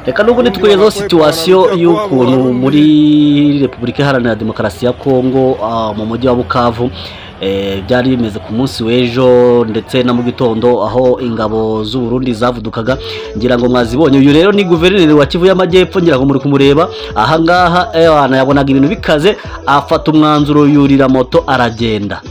Reka n'ubundi tukugezaho situation y'ukuntu muri Repubulika Iharanira Demokarasi ya Kongo, mu mujyi wa Bukavu, byari bimeze ku munsi w'ejo ndetse na mu gitondo, aho ingabo z'u Burundi zavudukaga. Ngira ngo mwazibonye. Uyu rero ni guverineri wa Kivu y'Amajyepfo, ngira ngo muri kumureba ahangaha. Yabonaga ibintu bikaze, afata umwanzuro, yurira moto aragenda.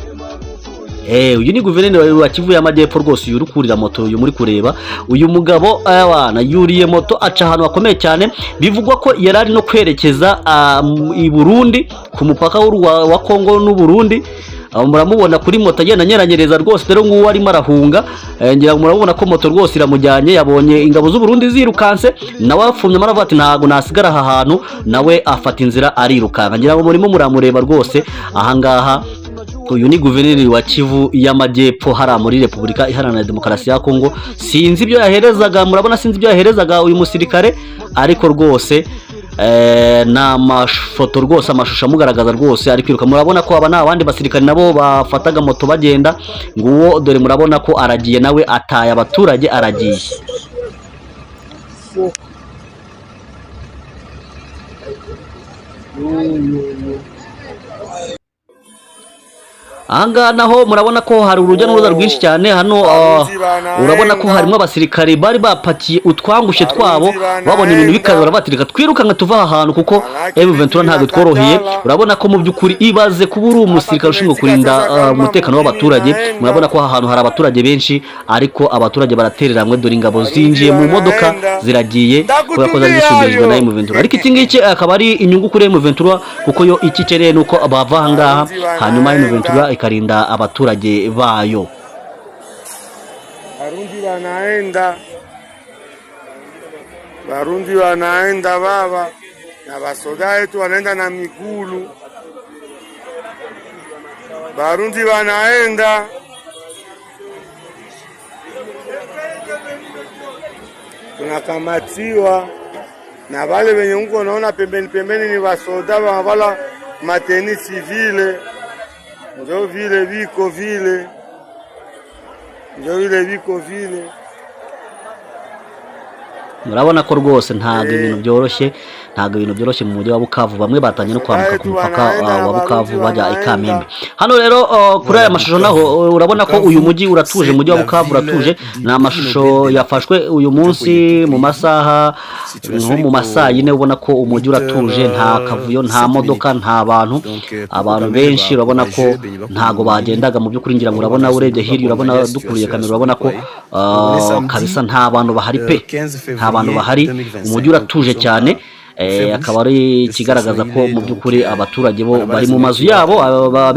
Uyu ni guverineri wa Kivu y'Amajyepfo rwose, uyu uri kurira moto, uyu muri kureba. Uyu mugabo ewana yuriye moto, aca ahantu hakomeye cyane. Bivugwa ko yari ari no kwerekeza i Burundi, ku mupaka wa Kongo n'u Burundi. Muramubona kuri moto agenda anyeranyereza rwose. Rero nguwo arimo arahunga. Ngira ngo murabona ko moto rwose iramujyanye. Yabonye ingabo z'u Burundi zirukanse, nawe afumye aravuga ati: "Ntabwo nasigara aha hantu." Nawe afata inzira arirukanka. Ngira ngo murimo muramureba rwose ahangaha. Uyu ni guverineri wa Kivu y'Amajyepfo hariya muri Repubulika Iharanira Demokarasi ya Kongo. Sinzi ibyo yaherezaga, murabona, sinzi ibyo yaherezaga uyu musirikare, ariko rwose ni amafoto rwose, amashusho amugaragaza rwose ari kwiruka. Murabona ko aba ni abandi basirikare nabo bafataga moto bagenda. Nguwo dore, murabona ko aragiye, nawe ataye abaturage aragiye. Yo, yo, yo. Ahangaha naho murabona ko hari urujya n'uruza rwinshi cyane hano. Urabona ko harimo abasirikare bari bapakiye utwangushe twabo, babona ibintu bikaze, barabatirika: "Twirukanka tuva aha hantu kuko M23 ntabwo tworoheye." Urabona ko mu by'ukuri, ibaze kuba uri umusirikare ushinzwe kurinda umutekano w'abaturage. Murabona ko aha hantu hari abaturage benshi, ariko abaturage baratereranywe. Dore ingabo zinjiye mu modoka ziragiye, kubera ko zari zisumbirijwe na M23. Ariko iki ngiki akaba ari inyungu kuri M23, kuko yo icyo ikeneye ni uko bava aha ngaha, hanyuma M23 ikarinda abaturage bayo. Barundi wanaenda, Barundi wanaenda baba, na basoda yetu wanaenda na migulu. Barundi wanaenda, tunakamatiwa na wale wenye huko naona pembeni pembeni, ni basoda wanavala mateni civile, njo vile viko vile, njo vile viko vile. Murabona ko rwose ntabwo ibintu byoroshye, ntabwo ibintu byoroshye mu mujyi wa Bukavu. Bamwe batangiye no kwambuka ku mupaka wa Bukavu bajya i Kamembe. Hano rero kuri aya mashusho naho urabona ko uyu mujyi uratuje, umujyi wa Bukavu uratuje. Ni amashusho yafashwe uyu munsi mu masaha nko mu masaa 4. Ubona ko umujyi uratuje, nta kavuyo, nta modoka, nta bantu. Abantu benshi urabona ko ntago bagendaga mu by'ukuri. Ngira ngo urabona, urebye hirya, urabona dukuriye kamera, urabona ko kabisa nta bantu bahari pe, nta bantu bahari, umujyi uratuje cyane. Akaba ari ikigaragaza ko mu by'ukuri abaturage bo bari mu mazu yabo,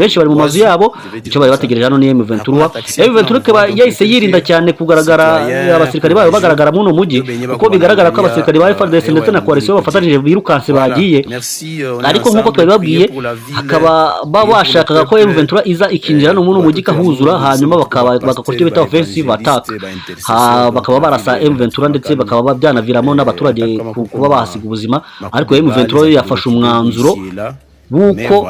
benshi bari mu mazu yabo. Icyo bari bategereje hano ni M23. M23 ikaba yahise yirinda cyane kugaragara, abasirikare bayo bagaragara muri uno mujyi, kuko bigaragara ko abasirikare ba FARDC ndetse na coalition bafatanyije birukanse bagiye. Ariko nk'uko twabibabwiye, hakaba bashakaga ko M23 iza ikinjira no muri uno mujyi ikahuzura, hanyuma bakaba bagakora icyo bita offensive attack, bakaba barasa M23 ndetse bakaba byanaviramo n'abaturage kuba bahasiga ubuzima. Ariko M23 yo yafashe umwanzuro w'uko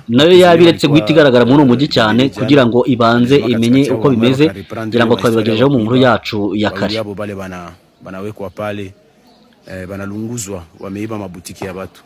nayo yabiretse guhita igaragara muri uwo mujyi cyane, kugira ngo ibanze imenye uko bimeze. Kugira ngo twabibagejejeho mu nkuru yacu ya kare. Abo bale banawekwa pale, banalunguzwa, wameiba mabutiki ya batu.